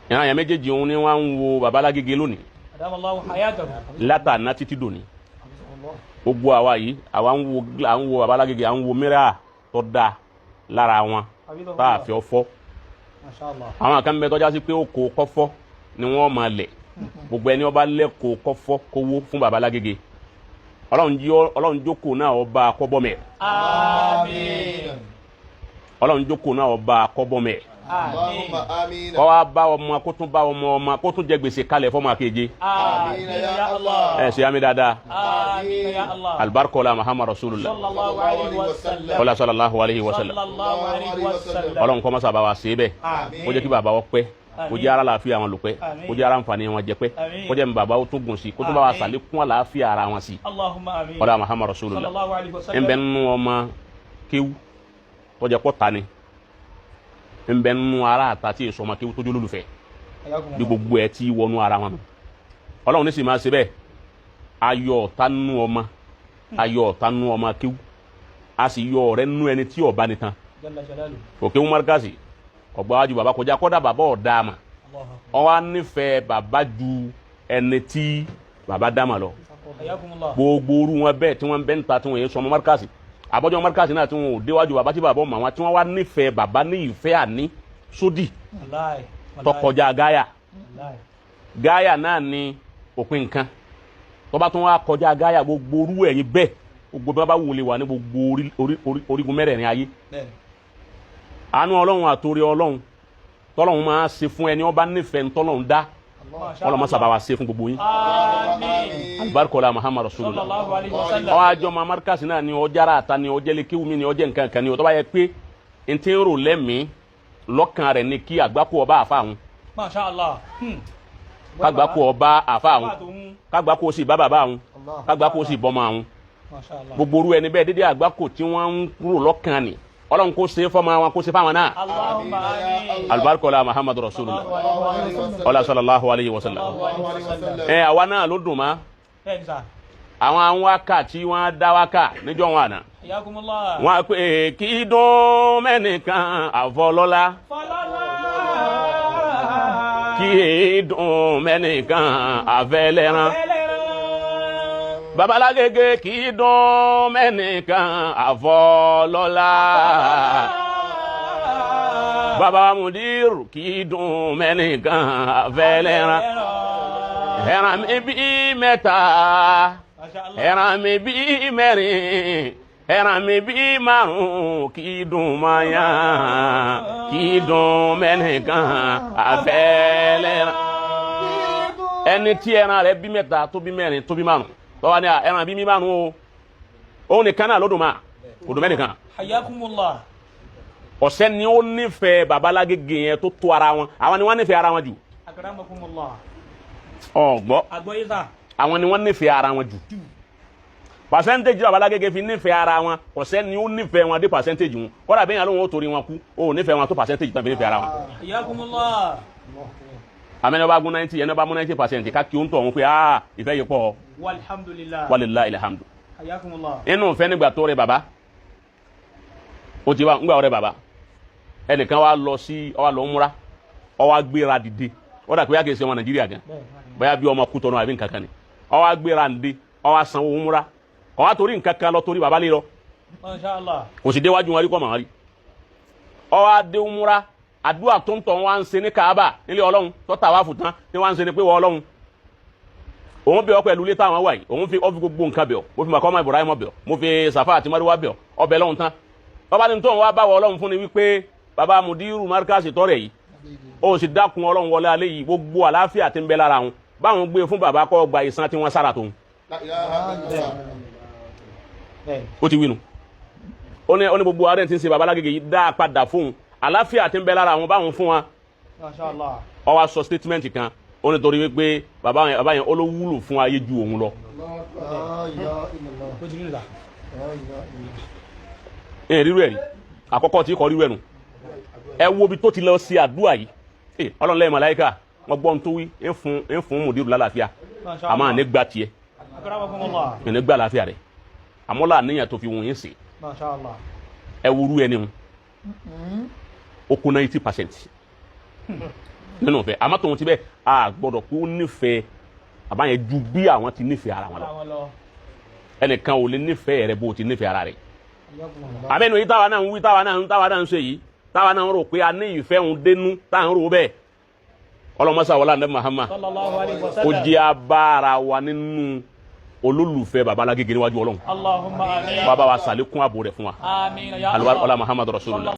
Ìran yẹn méjèèjì òun ni wọ́n ń wo babalágége lónìí. Adamallahu hayatahu. Látàná títí dòní, gbogbo àwa yìí, àwa ń wo, à ń wo babalágége, à ń wo mìíràn tó dáa lára wọn tá a fi ọ fọ́. Masha Allah. Àwọn kan bẹ tọ́já sí pé ó kó kọ́fọ́ ni wọ́n máa lẹ̀. Gbogbo ẹni ọba lẹ́kọ̀ọ́ kọ́fọ́ kówó fún babalágége, Ọlọ́run jí Ọlọ́run jókòó náà ọba kọ́bọ́mẹ̀. Àmín. Ọlọ́run jókòó náà ọba kọ́bọ́mẹ̀. Àmín. Allahumma àmín. Kọ́ wa bá ọmọ, kó tún bá ọmọ ọmọ, kó tún jẹ gbèsè kalẹ̀ fọmọ akéje. Àmín ya Allah. Ẹ ṣe àmì dáadáa. Àmín ya Allah. Alibarikola Muhammad Rasulullah. Sallallahu alayhi wa sallam. Ọlá sallallahu alayhi wa sallam. Sallallahu alayhi wa sallam. Ọlọ́run kọ́ mọ́sá bá wa ṣe é bẹ́ẹ̀. Àmín. Kó jẹ́ kí bàbá wa pẹ́, kó jẹ́ ara làáfíà wọn lò pẹ́. Àmín. Kó jẹ́ ara nfààní wọn jẹ pẹ́. Àmín. Kó jẹ́ bàbá ó tún gùn sí, kó tún bá wa Àmín. sàlékún àlàáfíà ara wọn sí. Allahumma àmín. Ọlá Muhammad Rasulullah. Sallallahu alayhi wa sallam. Ń bẹ nínú ọmọ kéwú tọjá pọ̀ ta ni, ń bẹ nínú ara àta tí èso ọmọ kéwú tójú lólùfẹ́ bí gbogbo ẹ ti wọnú ara wọn nù. Ọlọ́run ní sì máa ṣe bẹ́ẹ̀, ayọ̀ ọ̀tá nínú ọmọ, ayọ̀ ọ̀tá nínú ọmọ kéwú, a sì yọ ọ̀rẹ́ nínú ẹni tí ọba ni tán. Jalla jalaluhu. Òkè markasi ọgbà wájú bàbá kọjá, kọ́dà bàbá ọ̀dà mà. Allahu akbar. Ó wá nífẹ̀ẹ́ bàbá ju ẹni tí bàbá dá mà lọ. Hayakumullah. Gbogbo orú wọn bẹ́ẹ̀ tí wọ́n bẹ́ ń ta, tí wọ́n yẹ sọmọ markasi, àbọ̀jọ́ markasi náà, tí wọ́n ò déwájú bàbá, tí bàbá ọmọ wọn, tí wọ́n wá nífẹ̀ẹ́ bàbá ní ìfẹ́ àní sódì. Wallahi. Wallahi. Tọkọjá gáyà. Wallahi. Gáyà náà ni òpin nǹkan tó bá tún wá kọjá gáyà. Gbogbo orú ẹ̀yìn bẹ́ẹ̀, gbogbo bí wọ́n bá wọlé wà ní gbogbo orígun mẹ́rẹ̀ẹ̀rin ayé. Bẹ́ẹ̀ni. Àánú Ọlọ́run àtòrí Ọlọ́run tọ́lọ́run máa ṣe fún ẹni ọba nífẹ̀ẹ́ ntọ́lọ́run dá. Masha Ọlọ́run máa sábà Allah. wa ṣe fún gbogbo yín. Àmín. Alibarikola Muhammad Rasulullah. Sallallahu alayhi wa sallam. Ọ àjọ ma markasi náà ni ọjàrà àta ni ọjẹ́ lékéwù mi ni ọjẹ́ nǹkan kan ni ọtọ́ bá yẹ pé n tí ń rò lẹ́mìí lọ́kàn rẹ̀ ni kí àgbákò ọba àfa àwọn. Masha Allah. Kágbákò ọba àfa àwọn, Bàbá tòun. kágbákò sì bá bàbá àwọn, kágbákò sì bọ́mọ àwọn. Masha Allah. Gbogbo orú ẹni bẹ́ẹ̀, dédé àgbákò tí wọ́n ń rò lọ́kàn ni, Ọlọ́run kó ṣe é fọ́mọ àwọn, kó ṣe fáwọn náà. Allahumma àmín. Alibarikola Muhammad Rasulullah. Ọlá sallallahu alayhi wa sallam. Ẹ àwa náà ló dùn mọ́. Bẹ́ẹ̀ni sà. Àwọn wákà tí wọ́n dá wákà níjọ́ wọn àná. Hayakumullah. Wọ́n á pè kí dún mẹ́nìkan àfọlọ́lá. Fọlọ́lá. Kí dún mẹ́nìkan àfẹlẹ́ràn. Ẹlẹ́ran. Babalágége kì í dún mẹ́nìkan àfọlọ́lá. Baba mudiru kì í dún mẹ́nìkan àfẹlẹ́ràn. Ẹran mi bí mẹ́ta, Masha Allah. ẹran mi bí mẹ́rin, ẹran mi bí márùn, kì í dùn mọ́yán, kì í dùn mẹ́nìkan àfẹ́lẹ́ràn. Ẹni tí ẹran rẹ̀ bí mẹ́ta, tó bí mẹ́rin, tó bí márùn, tọ́wá ní ẹran bí mi márùn o, òun nìkan náà ló dùn máa, kò dùn mẹ́nìkan. Hayakumullah. Ọ̀sẹ́ ni ó nífẹ̀ẹ́ babalágége yẹn tó tó ara wọn, àwọn ni wọ́n nífẹ̀ẹ́ ara wọn jù. Akramakumullah. Ọ̀gbọ́. Àgbọ́yé sà. Àwọn ni wọ́n nífẹ̀ẹ́ ara wọn jù. Percentage babalágége fi nífẹ̀ẹ́ ara wọn, ọ̀sẹ́ ni ó nífẹ̀ẹ́ wọn dé percentage wọn. Kọ́dà bẹ́ẹ̀ yẹn lóun ó torí wọn kú, ó nífẹ̀ẹ́ wọn tó percentage tán fi nífẹ̀ẹ́ ara wọn. Hayakumullah. Àmẹ́ni ọba gún 90, ẹni ọba mú 90%, ká kí ó ń tọ̀ wọn pé aa, ìfẹ́ yìí pọ̀. Walhamdulillah. Walillahi alhamdu. Hayakumullah. Inú ìfẹ́ nígbà tó rẹ bàbá ó ti wá ńgbà ọ̀rẹ́ bàbá, ẹnìkan wá lọ sí, ó wá lọ múra, ó wá gbéra dìde. Ó dà pé yá kìí ṣe ọmọ Nàìjíríà gan, bóyá bí ọmọ Kútọ̀nù àbí nǹkan kan ni. Ó wá gbéra dìde, ó wá sanwó múra, ó wá torí nǹkan kan lọ, torí bàbá lé lọ. Masha Allah. Kò sì déwájú wọn rí, kọ́ màá rí. Ó wá dé múra, àdúrà tó ń tọ̀ wá ń ṣe ní Kaaba nílé Ọlọ́run tó tà wá fún tán ní wá ń ṣe ni pé wọ́n Ọlọ́run òun bẹ̀ ọ́ pẹ̀lú ilé táwọn wà yìí, òun fi ọ́ fi gbogbo nǹkan bẹ̀ ọ́, mo fi màkọ́mọ́ Ibrahim bẹ̀ ọ́, mo fi Safa àti Mariwa bẹ̀ ọ́, ọbẹ̀ lọ́hùn tán. Bàbá ní tóun wá bá wọ Ọlọ́run fún ni wípé bàbá mudiru markasi tọrẹ yìí, ó sì dákun, Ọlọ́run wọlé alẹ́ yìí, gbogbo àlàáfíà tí ń bẹ lára wọn, báwọn gbé fún bàbá kọ́ gba ìsan tí wọ́n sára tóun. La ilaha illallah. Bẹ́ẹ̀ni. Ó ti wí nu, ó ní gbogbo arẹ́ tí ń ṣe bàbá lágége yìí, dá a padà fóun, àlàáfíà tí ń bẹ lára wọn, báwọn fún wa. Masha Allah. Ó wá sọ statement kan, ó ní torí wípé bàbá yẹn ó ló wúlò fún ayé ju òun lọ. La ilaha illallah. Ó ti rí nìta. La ilaha illallah. Ẹ rírú ẹ rí àkọ́kọ́ tí kò rírú ẹ nù. Ẹ wo ibi tó ti lọ sí àdúrà yìí. Ẹ Ọlọ́run lẹ́yìn màláíkà wọ́n gbọ́n tó wí, ń fún mùdírù lálàáfíà. Masha Àmọ́ Allah. àní gba tiẹ̀. Akramakumullah. Àní gba àlàáfíà rẹ̀, àmọ́ láàníyàn tó fi wọ̀nyí sí. Masha Allah. Ẹ wúru ẹni mu, ó kó 90%. Nínú ìfẹ́, àmọ́ tòun ti bẹ́ẹ̀, a gbọ́dọ̀ kó nífẹ̀ẹ́ bàbá yẹn ju bí àwọn ti nífẹ̀ẹ́ ara wọn lọ. Àwọn lọ. Ẹnìkan ò lè nífẹ̀ẹ́ rẹ bó o ti nífẹ̀ẹ́ ara rẹ. Hayyakumullah. Àmẹ́nu yìí táwa náà ń wí, táwa náà ń ṣe yìí, táwa náà ń rò pé a ní ìfẹ́ òun dénú, táwa ń rò bẹ́ẹ̀, ọlọ́mọṣà wọlé àná Muhammad Sallallahu alayhi wa ó sallam. jẹ́ abára wa nínú olólùfẹ́ baba Alágége níwájú Ọlọ́run. Allahumma amin. Bàbá wa sàlékún ààbò rẹ̀ fún wa. Amin ya Aliwa Allah. ọlá Muhammadu Rasulullah.